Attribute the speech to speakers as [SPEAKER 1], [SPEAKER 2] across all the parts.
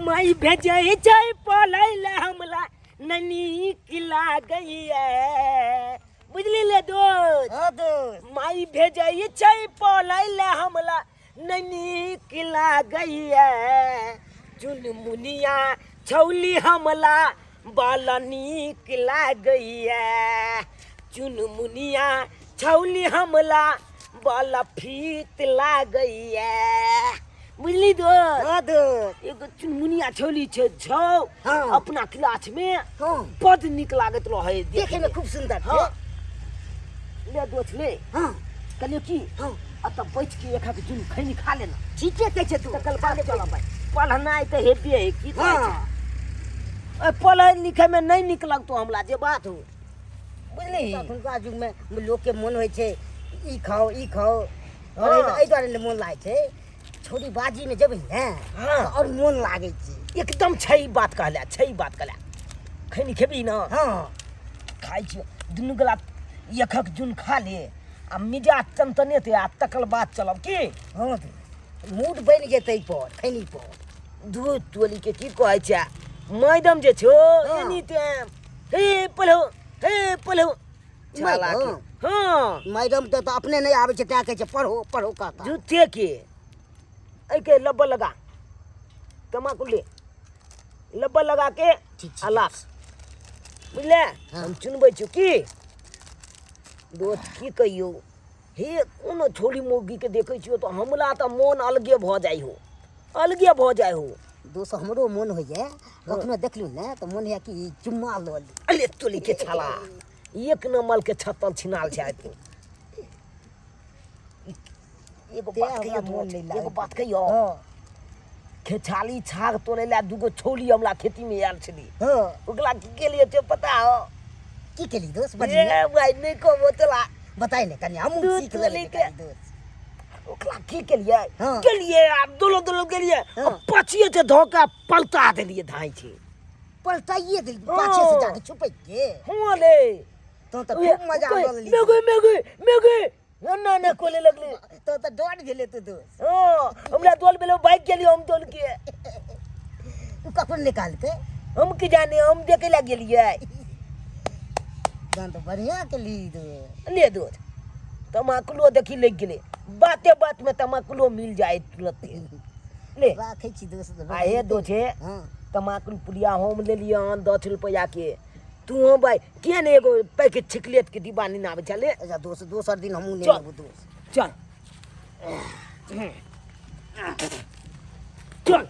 [SPEAKER 1] माई भेजै छै पढ़ै लए हमरा नहि नीक लागैए बुझली ले दोस्त।
[SPEAKER 2] हाँ दोस्त।
[SPEAKER 1] माई भेजै छै पढ़ै लए हमरा नहि नीक लागैए चुनमुनिया छौली हमला बड़ नीक लागैए चुनमुनिया छौली हमला बड़ फीत लागैए बुझली दोस्त।
[SPEAKER 2] हाँ दोस्त।
[SPEAKER 1] एगो चुनमुनिया छौली छै छौ
[SPEAKER 2] हाँ।
[SPEAKER 1] अपना क्लास में
[SPEAKER 2] हाँ।
[SPEAKER 1] बड नीक लागैत रहै
[SPEAKER 2] देखे में खूब सुंदर छै।
[SPEAKER 1] हाँ। ले दोस्त ले।
[SPEAKER 2] हाँ।
[SPEAKER 1] कहलियौ की
[SPEAKER 2] हाँ।
[SPEAKER 1] एतऽ बैठ के एक जुन खैनी खा लेना।
[SPEAKER 2] ठीके कहै छै तू।
[SPEAKER 1] तकर बाद चलब भाइ। पढ़नाइ तऽ हेबे है की कहै
[SPEAKER 2] हाँ।
[SPEAKER 1] छै? ओहि पढ़ै लिखै में नहि नीक लगतौ हमरा जे बात हो बुझली।
[SPEAKER 2] अखुनका युग में लोक के मोन होइ छै ई खाओ ई खाओ।
[SPEAKER 1] हाँ।
[SPEAKER 2] एहि दुआरे ने मोन लागै छै छोरी बाजी में जेबै ने
[SPEAKER 1] हाँ।
[SPEAKER 2] तऽ आओर मोन लागै छै।
[SPEAKER 1] एकदम छै ई बात कहले, छै ई बात कहले। खैनी खेबही ने?
[SPEAKER 2] हाँ।
[SPEAKER 1] खाइ छियौ दुनू गोला एकक जुन खा ले आ मिजाज चमतनेतै आ तकर बाद चलब की?
[SPEAKER 2] हाँ तऽ मूड बनि जेतै एहि पर खैनी पर।
[SPEAKER 1] दूध टोली के की कहै छै मैडम जे छौ
[SPEAKER 2] हाँ।
[SPEAKER 1] एनी टाइम हे पढ़ो हे पढ़ो छाला के।
[SPEAKER 2] मैडम?
[SPEAKER 1] हाँ।
[SPEAKER 2] मैडम तऽ अपने नहि आबै छै तैं कहै छै पढ़ो पढ़ो कहता।
[SPEAKER 1] झूठे के एहिके लब्बा लगा तमाकू ले लब्बा लगा के
[SPEAKER 2] ठीक छै।
[SPEAKER 1] आ लाख बुझले।
[SPEAKER 2] हाँ।
[SPEAKER 1] हम चुनबै छियौ की दोस्त की कहियौ हे कोनो छोरी मौगी के देखै छियौ तऽ हमरा तऽ मोन अलगे भऽ जाइ हो अलगे भऽ जाइ हो।
[SPEAKER 2] दोस्त हमरो मोन होइए कखनो देखलहुँ ने तऽ मोन होइए कि चुम्मा लऽ ली।
[SPEAKER 1] अरे तोली के छाला एक नंबर के छत्तल छिनाल छै तू। एगो
[SPEAKER 2] तें
[SPEAKER 1] बात
[SPEAKER 2] हमरा
[SPEAKER 1] कहियौ
[SPEAKER 2] मोन
[SPEAKER 1] दोस्त,
[SPEAKER 2] नहि लागै।
[SPEAKER 1] एगो बात कहियौ।
[SPEAKER 2] हाँ।
[SPEAKER 1] खेछाली छाग तोड़ै लए दूगो छौली हमरा खेती में आयल छली।
[SPEAKER 2] हाँ।
[SPEAKER 1] ओकरा की केलियै से पता हो?
[SPEAKER 2] की केली दोस्त? बजियै।
[SPEAKER 1] ए भाई नहि कहबो तोरा।
[SPEAKER 2] बताइ ने कनि हमहूँ
[SPEAKER 1] दू
[SPEAKER 2] सीख लेबै
[SPEAKER 1] तोली के।
[SPEAKER 2] कनि दोस्त।
[SPEAKER 1] ओकरा की केलियै?
[SPEAKER 2] हाँ।
[SPEAKER 1] गेलियै आ दुलो दुलो गेलियै
[SPEAKER 2] हाँ।
[SPEAKER 1] आ पछिए से धऽ के पलटा देलियै धाँइ छै।
[SPEAKER 2] पलटाइए देलियै पाछे से
[SPEAKER 1] हाँ।
[SPEAKER 2] जाके छुपैक के।
[SPEAKER 1] हाँ ले।
[SPEAKER 2] तो तऽ खूब मजा लऽ लेली।
[SPEAKER 1] मेगे मेगे मेगे ना ना कोले लगले।
[SPEAKER 2] तो तऽ डर गेलै तू दोस्त।
[SPEAKER 1] हाँ, हमरा दौड़ भेलै भागि गेलियै हम दौड़ के।
[SPEAKER 2] तू कखन निकालकै?
[SPEAKER 1] हम की जाने हम देखे लए गेलियै।
[SPEAKER 2] तहन तऽ बढ़िआँ केली दोस्त।
[SPEAKER 1] ले दोस्त तमाकुलो देखी लागि गेलै बाते बात में तमाकुलो मिल जाए तुरते। ले।
[SPEAKER 2] राखै छी दोस्त।
[SPEAKER 1] आ हे दोस्त हे,
[SPEAKER 2] हाँ।
[SPEAKER 1] तमाकुल पुड़िया हम लेलियै हन 10 रुपैआ के। तू हो भाई किया ने एगो पैकेट छिकलेट के डिब्बा नेने आबै छले?
[SPEAKER 2] अच्छा दोस्त दोसर दिन हमहूँ
[SPEAKER 1] चल।
[SPEAKER 2] ने लेबो दोस्त।
[SPEAKER 1] चल चल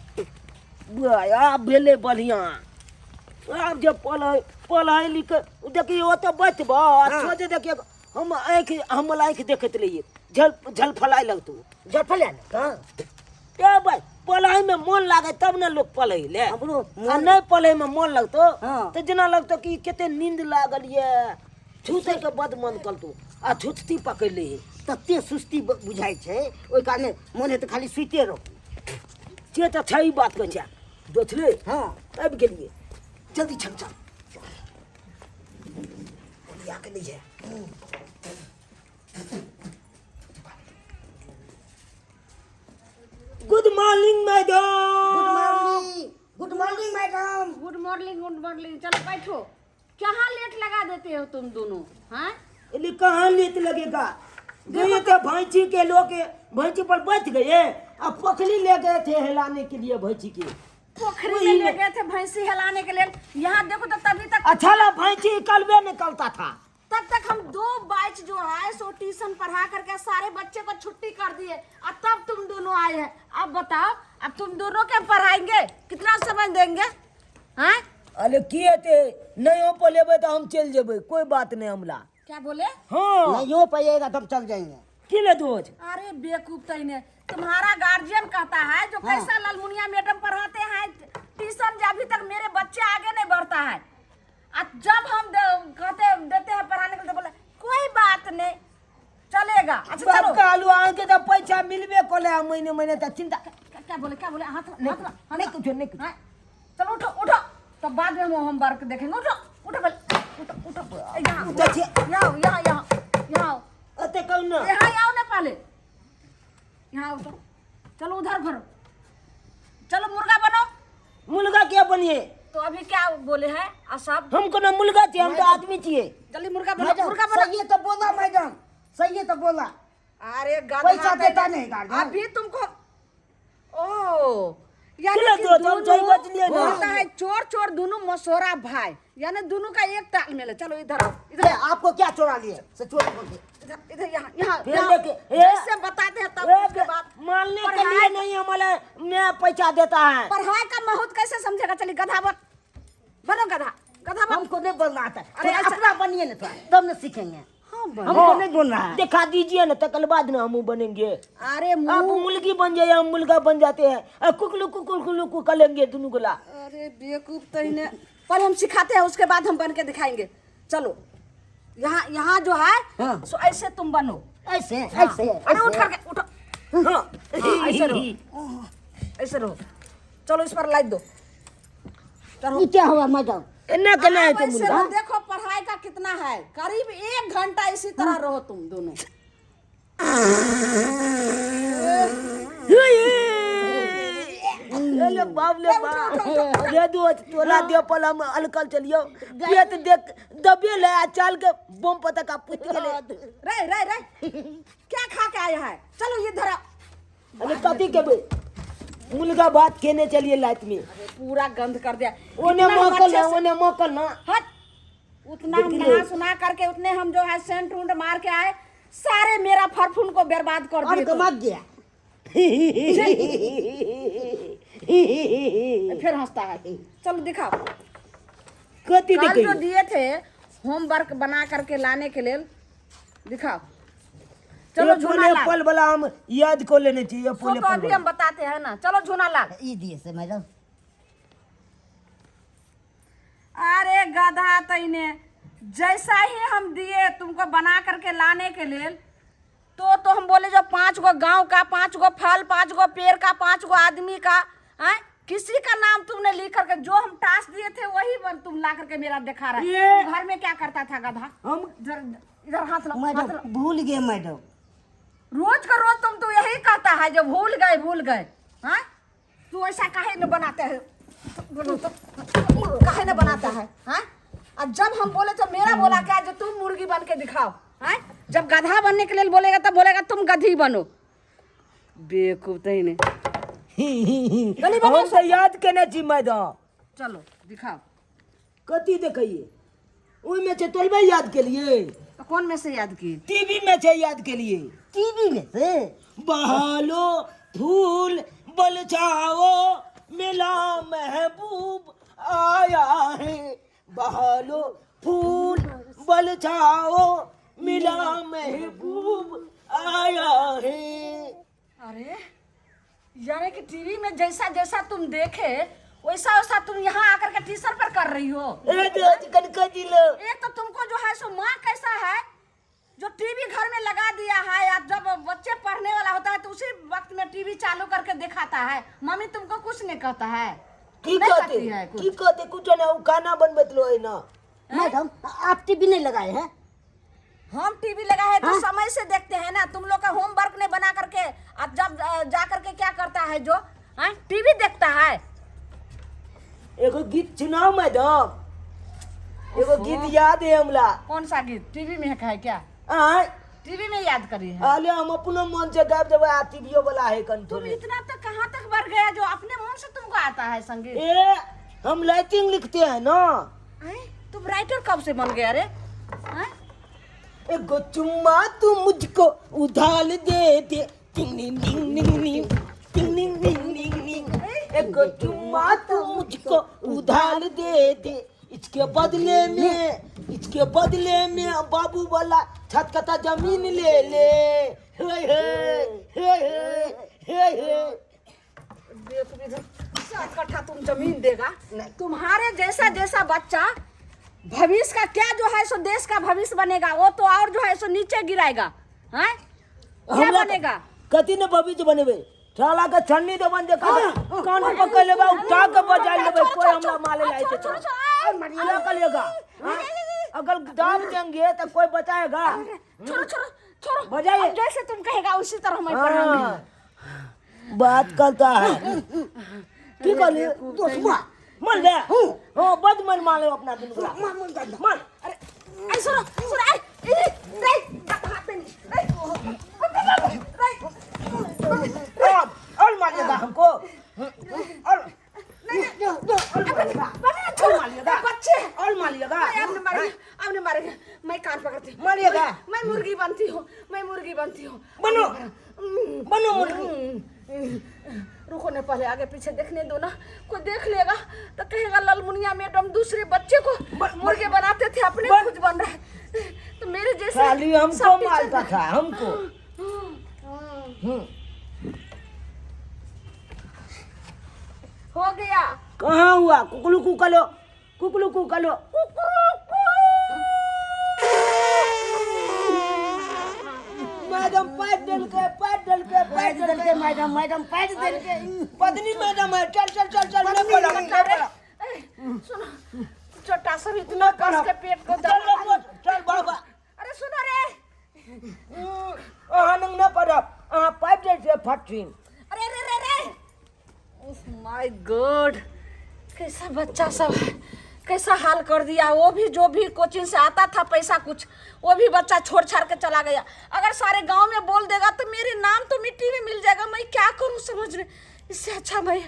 [SPEAKER 1] बुआ, आब भेलै बढ़िआँ। आब जे पढ़ै पढ़ै लिखै देखियौ ओतऽ बैठबऽ आ
[SPEAKER 2] हाँ।
[SPEAKER 1] सोझे देखियौ हम आँखि हमर आँखि देखैत रहियै झल झलफलाइ लगतौ।
[SPEAKER 2] झलफलाइ लगतौ?
[SPEAKER 1] ए भाई पढ़ाई में मन लागे तब ने लोग पढ़ै ले।
[SPEAKER 2] हमरो
[SPEAKER 1] आ
[SPEAKER 2] मोन
[SPEAKER 1] नहीं पढ़ै में मन लगतौ
[SPEAKER 2] हाँ।
[SPEAKER 1] तऽ जेना लगतौ कि कते नींद लागल ये छूते के बद मन करतौ आ छुछती पकड़ ले।
[SPEAKER 2] तते सुस्ती बुझाइ छै ओहि कारणे मन हेतै खाली सुइते रहू।
[SPEAKER 1] से तऽ छै बात कहै छै दोसरे।
[SPEAKER 2] हाँ।
[SPEAKER 1] आबि गेलियै जल्दी चल चल ओरिया के लिए। Good morning madam.
[SPEAKER 2] Good morning. Good morning madam.
[SPEAKER 3] Good morning, good morning. चलो बैठो। कहाँ लेट लगा देते हो तुम दोनों? हाँ?
[SPEAKER 1] अरे कहाँ लेट लगेगा? गए थे भैंसी के लोग भैंसी पर बैठ गए अब पोखरी ले गए थे हिलाने के लिए भैंसी के।
[SPEAKER 3] पोखरी
[SPEAKER 1] वही
[SPEAKER 3] में ले
[SPEAKER 1] में।
[SPEAKER 3] गए थे भैंसी हिलाने के लिए। यहाँ देखो तो तभी तक
[SPEAKER 1] अच्छा ला भैंसी कलवे निकलता था।
[SPEAKER 3] तब तक हम 2 बैच जो है सो ट्यूशन पढ़ा करके सारे बच्चे को छुट्टी कर दिए और तब तुम दोनों आए हैं। अब बताओ अब तुम दोनों के पढ़ाएंगे कितना समय देंगे? हाँ?
[SPEAKER 1] अरे की हेतै नहीं हो पलेबै तो हम चल जेबै कोई बात नहीं हमला।
[SPEAKER 3] क्या बोले?
[SPEAKER 1] हाँ।
[SPEAKER 2] नहीं हो पाएगा तब चल जाएंगे।
[SPEAKER 1] की ले दोस्त?
[SPEAKER 3] अरे बेवकूफ तईने तुम्हारा गार्जियन कहता है जो
[SPEAKER 2] हाँ।
[SPEAKER 3] कैसा ललमुनिया मैडम पढ़ाते हैं ट्यूशन जो अभी तक मेरे बच्चे आगे नहीं बढ़ता है। और जब हम कहते देते हैं पढ़ाने के लिए तो बोले कोई बात नहीं चलेगा। अच्छा चलो।
[SPEAKER 1] बाप आलू आके तो पैसा मिलबे कोले महीने महीने तक चिंता।
[SPEAKER 3] क्या बोले क्या बोले? हाथ
[SPEAKER 1] नहीं,
[SPEAKER 3] हाथ हाथ
[SPEAKER 1] नहीं कुछ, नहीं कुछ।
[SPEAKER 3] हाँ? चलो उठो उठो तब बाद में हम होमवर्क देखेंगे। उठो उठो पहले उठो उठो। यहाँ,
[SPEAKER 1] उठो, छी।
[SPEAKER 3] यहाँ आओ, यहाँ, यहाँ, यहाँ आओ।
[SPEAKER 1] अते कहू ना।
[SPEAKER 3] यहाँ आओ ना पहले यहाँ आओ तो। चलो उधर भरो चलो मुर्गा बनाओ।
[SPEAKER 1] बनिए।
[SPEAKER 3] तो अभी क्या बोले हैं आ सब?
[SPEAKER 1] हम कोनो मुर्गा छियै, हम तो आदमी छियै।
[SPEAKER 3] जल्दी मुर्गा बनो,
[SPEAKER 2] मैडम
[SPEAKER 3] मुर्गा बनो।
[SPEAKER 2] सही तो बोला मैडम, सही तो बोला।
[SPEAKER 3] अरे गधा
[SPEAKER 2] पैसा
[SPEAKER 3] देना।
[SPEAKER 2] देता नहीं गार्जियन।
[SPEAKER 3] अभी तुमको ओ यानी
[SPEAKER 1] चलो
[SPEAKER 3] कि
[SPEAKER 1] तो हम
[SPEAKER 3] दोनों
[SPEAKER 1] सही बच लिए ना।
[SPEAKER 3] होता है चोर चोर दोनों मसोरा भाई, यानी दोनों का एक ताल मेल है। चलो इधर आओ, इधर
[SPEAKER 2] ए, आपको क्या चोरा लिए? से चोर बोल के।
[SPEAKER 3] इधर इधर यहाँ यहाँ
[SPEAKER 1] फिर
[SPEAKER 3] यहाँ।
[SPEAKER 1] लेके- ए!
[SPEAKER 3] जैसे बताते हैं तब
[SPEAKER 1] ए,
[SPEAKER 3] उसके बाद
[SPEAKER 1] मारने के
[SPEAKER 3] पढ़ाई-
[SPEAKER 1] लिए नहीं हमारे मैं पैसा देता है।
[SPEAKER 3] पढ़ाई का महत्व कैसे समझेगा? चलिए गधा बन, बनो गधा, गधा बन।
[SPEAKER 2] हमको नहीं बोलना आता है।
[SPEAKER 3] अरे
[SPEAKER 2] थोड़ा
[SPEAKER 3] ऐसा-
[SPEAKER 2] अपना बनिए ना थोड़ा, तब ना सीखेंगे।
[SPEAKER 3] हाँ बन।
[SPEAKER 2] हमको नहीं बोलना है।
[SPEAKER 1] दिखा दीजिए ना तकल बाद ना हम बनेंगे।
[SPEAKER 3] अरे
[SPEAKER 1] आप
[SPEAKER 3] मुंह
[SPEAKER 1] मुर्गी बन जाइए, हम मुर्गा बन जाते हैं। अ, कुकलू कुकलू कुकलू कर लेंगे दोनों गोला।
[SPEAKER 3] अरे बेवकूफ तो इन्हें पर हम सिखाते हैं, उसके बाद हम बन के दिखाएंगे। चलो यहाँ यहाँ जो है
[SPEAKER 2] हाँ।
[SPEAKER 3] सो ऐसे तुम बनो।
[SPEAKER 2] ऐसे
[SPEAKER 3] हाँ।
[SPEAKER 2] ऐसे
[SPEAKER 3] अरे उठ
[SPEAKER 2] ऐसे।
[SPEAKER 3] करके उठो।
[SPEAKER 1] हाँ।
[SPEAKER 3] हाँ, ऐसे रहो, ऐसे रहो। चलो इस पर लाइट दो। चलो
[SPEAKER 2] ये क्या हुआ मैडम?
[SPEAKER 1] इतना करना है
[SPEAKER 3] आप
[SPEAKER 1] तो
[SPEAKER 3] ऐसे
[SPEAKER 1] मुर्गा।
[SPEAKER 3] रहो, देखो पढ़ाई का कितना है, करीब 1 घंटा इसी तरह रहो तुम दोनों।
[SPEAKER 1] ले बाप ले बाप, ये दो तोला दे पल हम अलकल चलियो पेट देख दबे ले आ चाल के बम पता का पूछ गेले।
[SPEAKER 3] रे रे रे क्या खा के आया है? चलो इधर आओ।
[SPEAKER 1] अरे कथी के बे मुर्गा भात खेने चलिए लात में।
[SPEAKER 3] अरे पूरा गंध कर दिया।
[SPEAKER 1] ओने
[SPEAKER 3] इतना हम
[SPEAKER 1] मकल
[SPEAKER 3] अच्छे
[SPEAKER 1] ना,
[SPEAKER 3] से-
[SPEAKER 1] ओने मकल ना।
[SPEAKER 3] हट, उतना हम
[SPEAKER 1] देखिए।
[SPEAKER 3] नहा सुना करके उतने हम जो है सेंट उंट मार के आए, सारे मेरा फरफुन को बर्बाद कर
[SPEAKER 2] और
[SPEAKER 3] दिए तुम।
[SPEAKER 2] गमक गया।
[SPEAKER 3] फिर हंसता है। चलो दिखाओ।
[SPEAKER 1] कथी
[SPEAKER 3] कल जो
[SPEAKER 1] देखिए?
[SPEAKER 3] दिए थे होमवर्क बना करके लाने के लिए, दिखाओ। चलो
[SPEAKER 1] ये
[SPEAKER 3] झूना
[SPEAKER 1] पोले
[SPEAKER 3] लाल।
[SPEAKER 1] पल वाला हम याद को लेने चाहिए,
[SPEAKER 3] सो
[SPEAKER 1] पोले
[SPEAKER 3] तो
[SPEAKER 1] पल
[SPEAKER 3] अभी
[SPEAKER 1] वाला।
[SPEAKER 3] हम बताते हैं ना। चलो झूना लाल।
[SPEAKER 2] ये दिए से मैडम।
[SPEAKER 3] अरे गधा तैने जैसा ही हम दिए तुमको बना करके लाने के लिए, तो हम बोले जो 5 गो गांव का, 5 गो फल, 5 गो पेड़ का, 5 गो आदमी का, हैं? किसी का नाम तुमने लिख करके जो हम टास्क दिए थे वही बन तुम ला करके मेरा दिखा रहा है।
[SPEAKER 1] ये-
[SPEAKER 3] तुम घर में क्या करता था गधा?
[SPEAKER 1] हम
[SPEAKER 3] इधर इधर हाथ लो, हाथ
[SPEAKER 2] मैडम
[SPEAKER 3] लो।
[SPEAKER 2] भूल गए मैडम।
[SPEAKER 3] रोज का रोज तुम तो यही कहता है जो भूल गए भूल गए। हाँ तू ऐसा काहे न बनाते है? बोलो तो काहे न बनाता है? हाँ और जब हम बोले तो मेरा बोला क्या जो तुम मुर्गी बन के दिखाओ। हाँ जब गधा बनने के लिए बोलेगा तब बोलेगा तुम गधी बनो। बेवकूफ तो ही नहीं। गली बनो।
[SPEAKER 1] हम तो याद केने छी मैडम।
[SPEAKER 3] चलो दिखाओ।
[SPEAKER 1] कथी देखिए? ओहिमे छै तोलबे याद के लिए।
[SPEAKER 3] तो कौन में से याद किए?
[SPEAKER 1] टीवी में छै याद के लिए।
[SPEAKER 2] टीवी में से?
[SPEAKER 1] बहालो फूल बलछाओ मिला महबूब आया है, बहालो फूल बलछाओ मिला महबूब आया है।
[SPEAKER 3] अरे यानी कि टीवी में जैसा जैसा तुम देखे वैसा वैसा तुम यहाँ आकर के टीशर्ट पर कर रही हो।
[SPEAKER 1] ए तो कनका दिलो।
[SPEAKER 3] एक तो तुमको जो है सो माँ कैसा है जो टीवी घर में लगा दिया है, या जब बच्चे पढ़ने वाला होता है तो उसी वक्त में टीवी चालू करके दिखाता है, मम्मी तुमको कुछ नहीं कहता है।
[SPEAKER 1] की
[SPEAKER 3] नहीं
[SPEAKER 1] कहते?
[SPEAKER 3] कहती है कुछ।
[SPEAKER 1] की कहते? कुछ ना, वो खाना बनबैत लो है ना।
[SPEAKER 2] मैडम आप टीवी नहीं लगाए हैं?
[SPEAKER 3] हम टीवी लगाए हैं तो समय से देखते हैं ना। तुम लोग का होमवर्क नहीं बना करके अब जब जा करके क्या करता है जो टीवी देखता है।
[SPEAKER 1] एगो गीत सुनाओ मैडम, एगो गीत याद है हमरा।
[SPEAKER 3] कौन सा गीत? टीवी में है क्या?
[SPEAKER 1] आय?
[SPEAKER 3] टीवी में याद करी है।
[SPEAKER 1] अरे हम अपनो मन से गाबि देबै, आ टीवीओ वाला है
[SPEAKER 3] तुम
[SPEAKER 1] कंट्रोल।
[SPEAKER 3] इतना तक कहाँ तक बढ़ गया जो अपने मन से तुमको आता है संगीत?
[SPEAKER 1] ए हम लाइटिंग लिखते हैं ना।
[SPEAKER 3] आय? तुम राइटर कब से बन गया रे? आय?
[SPEAKER 1] एगो चुम्मा तू मुझको उधाल दे दे, टिंग निंग निंग निंग निंग, टिंग निंग निंग निंग निंग। एगो चुम्मा तू मुझको उधाल दे दे, इसके बदले में, इसके बदले में बाबू वाला छत कता जमीन ले ले। हे हे हे हे हे हे।
[SPEAKER 3] 7 कट्ठा तुम जमीन देगा? तुम्हारे जैसा जैसा बच्चा भविष्य का क्या जो है सो देश का भविष्य बनेगा, वो तो और जो है सो नीचे गिराएगा। हैं? क्या
[SPEAKER 1] हमरा
[SPEAKER 3] बनेगा?
[SPEAKER 1] कथी ने भविष्य बनेबे? साला के छन्नी देबन जे कान पकड़ लेबै, उठा के बजा लेबै, कोई हमरा मारे लाए छै। क्या करिएगा? अगर दाब देंगे तो कोई बचाएगा?
[SPEAKER 3] छोड़ो छोड़ो छोड़ो,
[SPEAKER 1] बजाइए।
[SPEAKER 3] अब जैसे तुम कहेगा उसी तरह मैं पढ़ाऊंगी।
[SPEAKER 1] हाँ, बात करता है। की कहली?
[SPEAKER 2] दोस्तवा
[SPEAKER 1] मन ले। हाँ, बद मन माले अपना दुनू गोरा।
[SPEAKER 2] मार, मार, मार।
[SPEAKER 1] मार।
[SPEAKER 3] अरे ऐ सुनो सुनो, ऐ ए रे हाथ में रे रे।
[SPEAKER 1] और और मारिएगा हमको, और और मारिएगा, और मारिएगा।
[SPEAKER 3] बच्चे हैं।
[SPEAKER 1] और मारिएगा।
[SPEAKER 3] नहीं, अब नहीं मारेंगे, अब नहीं मारेंगे। मैं कान पकड़ती हूँ।
[SPEAKER 1] मारिएगा।
[SPEAKER 3] मैं मुर्गी बनती हूँ, मैं मुर्गी बनती हूँ।
[SPEAKER 1] बनो, बनो मुर्गी।
[SPEAKER 3] रुको ना, पहले आगे पीछे देखने दो ना। कोई देख लेगा तो कहेगा ललमुनिया मैडम दूसरे बच्चे को मुर्गे बनाते थे, अपने खुद बन रहे। तो मेरे जैसे
[SPEAKER 1] साली हमको
[SPEAKER 3] सब टीचर-
[SPEAKER 1] मारता था हमको।
[SPEAKER 3] हो गया।
[SPEAKER 1] कहाँ हुआ? कुकलू कुकलो, कुकलू कुकलो। मैडम पाइप डल के, पाइप डल के, पाइप
[SPEAKER 2] पाइट
[SPEAKER 1] डल के।
[SPEAKER 2] देलकै मैडम, मैडम पाइट देलकै।
[SPEAKER 1] पत्नी मैडम है। चल चल चल चल, नहीं बोला, नहीं बोला।
[SPEAKER 3] ए, सुनो, चोटा सब इतना कस के पेट को
[SPEAKER 1] चल
[SPEAKER 3] दबा।
[SPEAKER 1] चल बाबा।
[SPEAKER 3] अरे सुनो रे।
[SPEAKER 1] अहाँ नंग न पड़ब, अहाँ पाइप दै छियै फटसिन।
[SPEAKER 3] अरे रे रे रे, my God, कैसा बच्चा सब है, कैसा हाल कर दिया। वो भी जो भी कोचिंग से आता था पैसा कुछ, वो भी बच्चा छोड़ छाड़ के चला गया। अगर सारे गांव में बोल देगा तो मेरे नाम तो मिट्टी में मिल जाएगा। मैं क्या करूं समझ में। इससे अच्छा मैं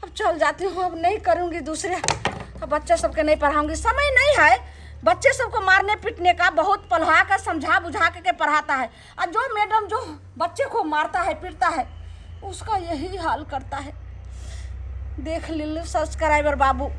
[SPEAKER 3] अब चल जाती हूँ, अब नहीं करूँगी दूसरे, अब बच्चे सबके नहीं पढ़ाऊँगी। समय नहीं है बच्चे सबको मारने पीटने का। बहुत पढ़ा कर समझा बुझा के पढ़ाता है, और जो मैडम जो बच्चे को मारता है पीटता है उसका यही हाल करता है। देख ले सब्सक्राइबर बाबू।